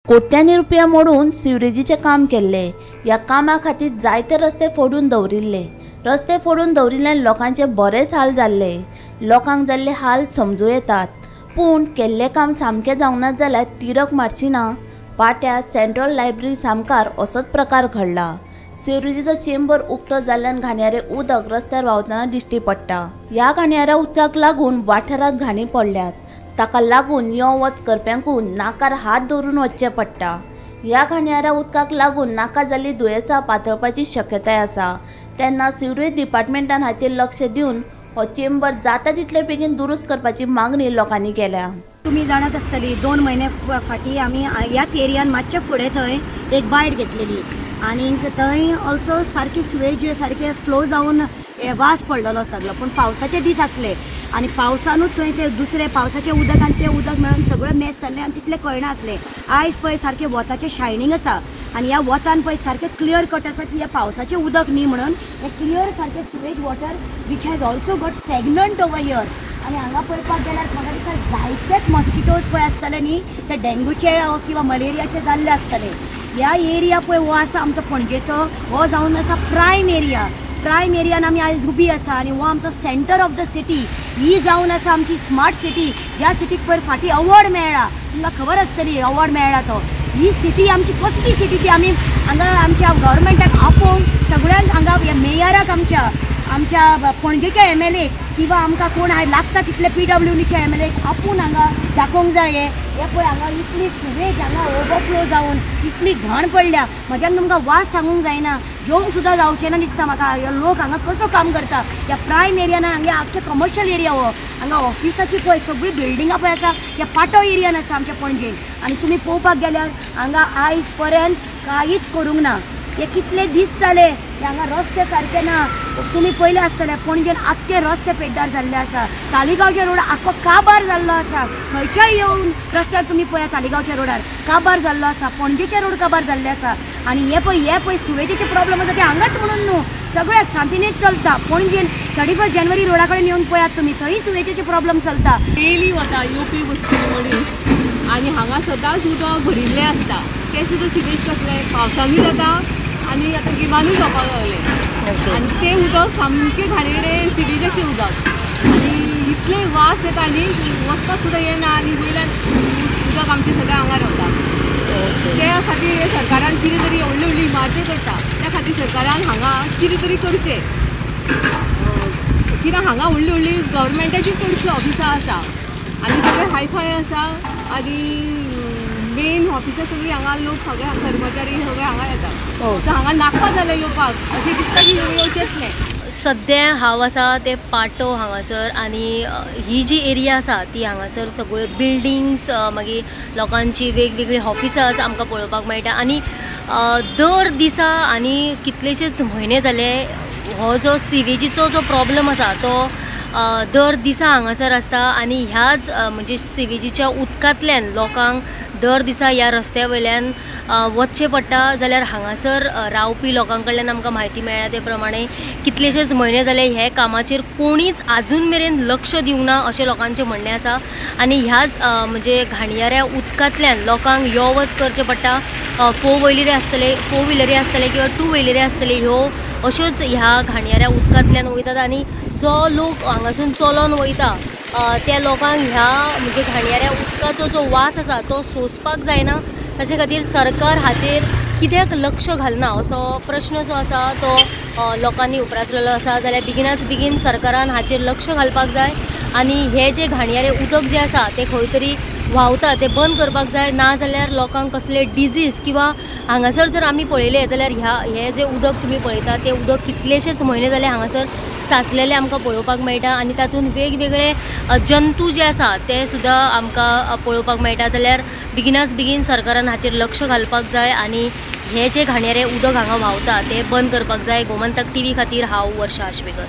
कोट्यांनी रुपया मोडून सिवरेजीचें काम केल्लें. ह्या कामा खातीर जायते रस्ते फोडून दवरिल्ले. रस्ते फोडून दवरिल्ल्यान लोकांचे बरेच हाल जाल्ले. लोकांक जाल्ले हाल समजूं येतात, पूण केल्लें काम सामकें जावंक ना जाल्यार तिडक मारची ना. पाट्या सेंट्रल लायब्ररी सामकार असोच प्रकार घडला. सिवरेजीचो चेंबर उक्तो जाल्ल्यान घाणयारें उदक रस्त्यार व्हांवतना दिश्टी पडटा. ह्या घाणयाऱ्या उदकाक लागून वाठारांत घाणी पडल्यात. ताका लागून यो वच करप्यांकूय नाकार हात दवरून वचचें पडटा. ह्या घाणयाऱ्या उदकाक लागून नाका जाल्लीं दुयेंसां पातळपाची शक्यताय आसा. तेन्ना सिवरेज डिपार्टमेंटान हाचेर लक्ष दिवन हो चेंबर जाता तितले बेगीन दुरुस्त करपाची मागणी लोकांनी केल्या. तुमी जाणात आसतली, 2 म्हयने फाटीं आमी ह्याच एरियान मातशें फुडें थंय एक बायट घेतलेली आनी थंय ऑल्सो सारकी सुवेज सारके फ्लो जावन वास पडलेलो सगळो. पूण पावसाचे दीस आसले आनी पावसानूच थंय ते दुसरे पावसाचें उदक आनी तें उदक मेळून सगळें मेस जाल्लें आनी तितलें कळना आसलें. आयज पळय सारकें वताचें शायनींग आसा आनी ह्या वतान पळय सारकें क्लियर कट आसा की ह्या पावसाचें उदक न्ही म्हणून हें क्लियर सारकें sewage water which has also got stagnant over here. आनी हांगा पळोवपाक गेल्यार म्हाका दिसता जायतेच मॉस्किटोज पळय आसतले न्ही, ते डेंगूचे किंवा मलेरियाचे जाल्ले आसतले. ह्या एरिया पळय हो आसा आमचो पणजेचो, हो जावन आसा प्रायम एरिया. प्रायम एरियान आमी आयज उबी आसा आनी हो आमचो सेंटर ऑफ the city. ही जावन आसा आमची स्मार्ट सिटी, ज्या सिटीक पयर फाटीं अवॉर्ड मेळ्ळा, तुमकां खबर आसतली अवॉर्ड मेळ्ळा तो. ही सिटी आमची कसली सिटी ती आमी हांगा आमच्या गव्हर्मेंटाक आपोवन सगळ्यांक हांगा मेयराक आमच्या आमच्या पणजेच्या MLA किंवा आमकां कोण लागता तितले PWDच्या MLA आपूण हांगा दाखोवंक जाय. हे पळय हांगा इतली सुवेज हांगा ओवरफ्लो जावन इतली घाण पडल्या, म्हज्यान तुमकां वास सांगूंक जायना, जेवंक सुद्दां जावचें ना दिसता म्हाका. लोक हांगा कसो काम करता ह्या प्रायम एरियान. हांगा आख्खे कमर्शियल एरिया हो, हांगा ऑफिसाची पळय सगळीं बिल्डिंगां पळय आसा ह्या पाटो एरियान आसा आमच्या पणजेन. आनी तुमी पळोवपाक गेल्यार हांगा आयज पर्यंत कांयच करूंक ना. हे कितले दीस जाले हांगा रस्ते सारके ना. तुमी पयले आसतले पणजेन आख्खे रस्ते पेड्ड्यार जाल्ले आसा. तालिगांवचे रोड आख्खो काबार जाल्लो आसा. खंयच्याय येवन रस्त्यार तुमी पळया तालिगांवच्या रोडार काबार जाल्लो आसा, पणजेचे रोड काबार जाल्ले आसा. आनी हे पळय सुवेजेचे प्रॉब्लम आसा ते हांगाच म्हणून न्हू, सगळ्याक सांतिनेज चलता. पणजेन 31 जानेवारी रोडा कडेन येवन पळयात तुमी, थंय सुवेजेचे प्रॉब्लम चलता. डेली वता येवपी वचपी मनीस आनी हांगा सदांच उदक भरिल्लें आसता. तें सुद्दां सिवेज कसलें पावसानूय जाता आनी आतां गिमानूय जावपाक लागलें. आनी तें उदक सामकें घाणेरडें सिवेजाचें उदक आनी इतलें वास येता आनी वचपाक सुद्दां येना आनी वयल्यान उदक आमचें सगळें आंगार वता. त्या खातीर सरकारान कितें तरी व्हडली व्हडली इमारती करता, त्या खातीर सरकारान हांगा कितें तरी करचें. कित्याक हांगा व्हडली व्हडली गव्हर्मेंटाची चडशीं ऑफिसां आसा आनी सगळें हायफाय आसा आनी मेन ऑफिसां सगळीं हांगा लोक सगळे कर्मचारी सगळे हांगा येतात. हांगा नाका जालें येवपाक, अशें दिसता की येवचेंच न्ही. सद्या हांव आसा ते पाटो हांगासर आनी ही जी एरिया आसा ती हांगासर सगळ्यो बिल्डींग्स, मागीर लोकांची वेगवेगळी ऑफिसां आमकां पळोवपाक मेळटा. आनी दर दिसा आनी कितलेशेच म्हयने जाले हो जो सिवेजीचो जो प्रॉब्लम आसा तो दर दिसा हांगासर आसता. आनी ह्याच म्हणजे सिवेजीच्या उदकांतल्यान लोकांक दर दिसा ह्या रस्त्या वयल्यान वचचें पडटा. जाल्यार हांगासर रावपी लोकां कडल्यान आमकां म्हायती मेळ्ळ्या ते प्रमाणे कितलेशेच म्हयने जाले हे कामाचेर कोणीच आजून मेरेन लक्ष दिवंक ना अशें लोकांचें म्हणणें आसा. आनी ह्याच म्हणजे घाणयाऱ्या उदकांतल्यान लोकांक यो वच करचें पडटा. 4 व्हिलरी आसतले, 4 व्हिलरी आसतले किंवा 2 व्हिलरी आसतले, ह्यो अश्योच ह्या घाणयाऱ्या उदकांतल्यान वयतात. आनी जो लोक हांगासून चलोन वयता त्या लोकांक ह्या म्हणजे घाणयाऱ्या उदकाचो जो वास आसा तो सोंसपाक जायना. ताचे खातीर सरकार हाचेर कित्याक लक्ष घालना असो प्रश्न जो आसा तो लोकांनी उप्रासलेलो आसा. जाल्यार बेगिनाच बेगीन सरकारान हाचेर लक्ष घालपाक जाय आनी हे जे घाणयारे उदक जें आसा तें खंय तरी व्हांवता तें बंद करपाक जाय. ना जाल्यार लोकांक कसले डिजीज किंवा हांगासर जर आमी पळयलें जाल्यार हे जें उदक तुमी पळयता तें उदक कितलेशेच म्हयने जाले हांगासर साचलेले आमकां पळोवपाक मेळटा आनी तातूंत वेगवेगळे जंतू जे आसा ते सुद्दां आमकां पळोवपाक मेळटा. जाल्यार बेगिनाच बेगीन सरकारान हाचेर लक्ष घालपाक जाय आनी हे जे घाणयारे उदक हांगा व्हांवता तें बंद करपाक जाय. गोमंतक TV खातीर हांव वर्षा आश्वेकर.